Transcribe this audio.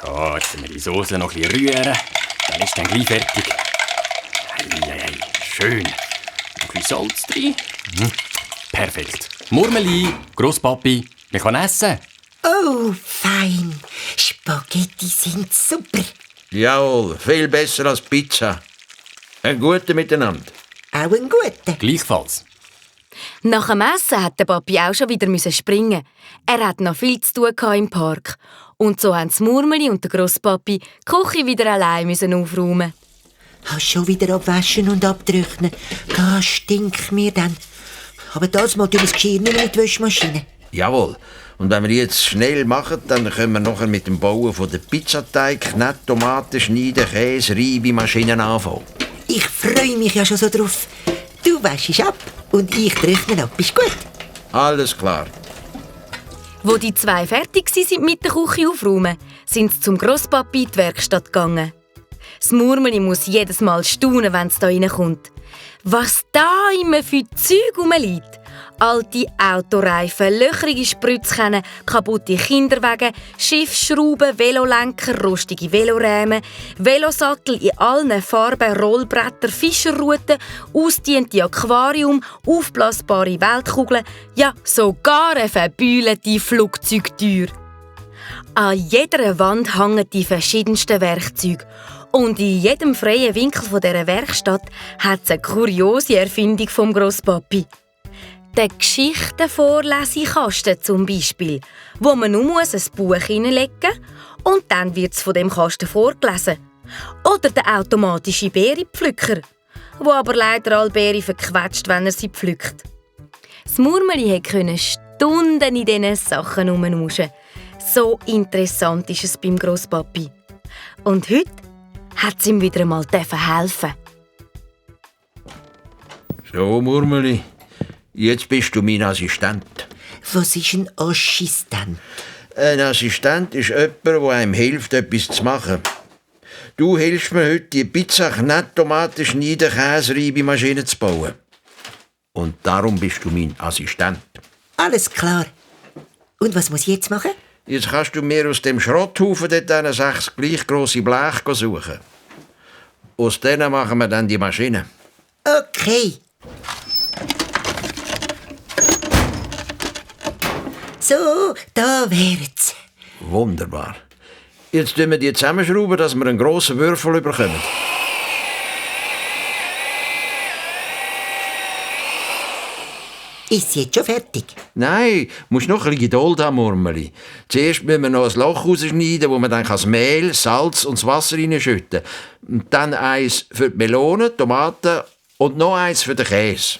So, jetzt müssen wir die Soße noch ein bisschen rühren. Dann ist dann gleich fertig. Ei, schön. Ein bisschen Salz drin. Perfekt. Murmeli, Grosspapi, wir können essen. Oh, fein. Spaghetti sind super. Jawohl, viel besser als Pizza. Ein guter miteinander. Auch ein guter. Gleichfalls. Nach dem Essen hat der Papi auch schon wieder springen. Er hat noch viel zu tun im Park. Und so haben das Murmeli und der Grosspapi die Küche wieder allein aufräumen. Hast schon wieder abwaschen und abtrocknen. Das stinkt mir dann. Aber das Mal tun wir das Geschirr nicht mehr in die Waschmaschine. Jawohl. Und wenn wir jetzt schnell machen, dann können wir nachher mit dem Bauen von der Pizzateig, Knete, Tomaten, Schneiden, Käse, Reibemaschinen anfangen. Ich freue mich ja schon so drauf. Du wäschst ab und ich trockne ab. Ist gut? Alles klar. Wo die zwei fertig waren mit der Küche aufräumen, sind sie zum Grosspapi in die Werkstatt gegangen. Das Murmeli muss jedes Mal staunen, wenn es da reinkommt. Was da immer für Zeug rumliegt. Alte Autoreifen, löcherige Spritzkännen, kaputte Kinderwagen, Schiffsschrauben, Velolenker, rostige Veloräme, Velosattel in allen Farben, Rollbretter, Fischerruten, ausgediente Aquarium, aufblasbare Weltkugeln, ja, sogar eine verbeulte Flugzeugtür. An jeder Wand hängen die verschiedensten Werkzeuge. Und in jedem freien Winkel dieser Werkstatt hat es eine kuriose Erfindung vom Grosspapi. Der Geschichtenvorlesekasten zum Beispiel, wo man nur ein Buch hineinlegen muss und dann wird es von dem Kasten vorgelesen. Oder der automatische Beerenpflücker, wo aber leider alle Beeren verquetscht, wenn er sie pflückt. Das Murmeli konnte Stunden in diesen Sachen herumnuschen. So interessant ist es beim Grosspapi. Und heute hat es ihm wieder einmal helfen. So, Murmeli, jetzt bist du mein Assistent. Was ist ein Assistent? Ein Assistent ist jemand, der einem hilft, etwas zu machen. Du hilfst mir heute, die Pizza, Knete, Tomaten, Schneiden, Käse, Reibemaschine zu bauen. Und darum bist du mein Assistent. Alles klar. Und was muss ich jetzt machen? Jetzt kannst du mir aus dem Schrotthaufen dort 6 gleich grosse Bleche suchen. Aus denen machen wir dann die Maschine. Okay. So, da wär's. Wunderbar. Jetzt tun wir die zusammenschrauben, dass wir einen grossen Würfel bekommen. Ist sie jetzt schon fertig? Nein, musst noch ein bisschen Geduld haben, Murmeli. Zuerst müssen wir noch ein Loch rausschneiden, wo man dann das Mehl, Salz und das Wasser reinschütten kann. Und dann eins für die Melonen, Tomaten und noch eins für den Käse.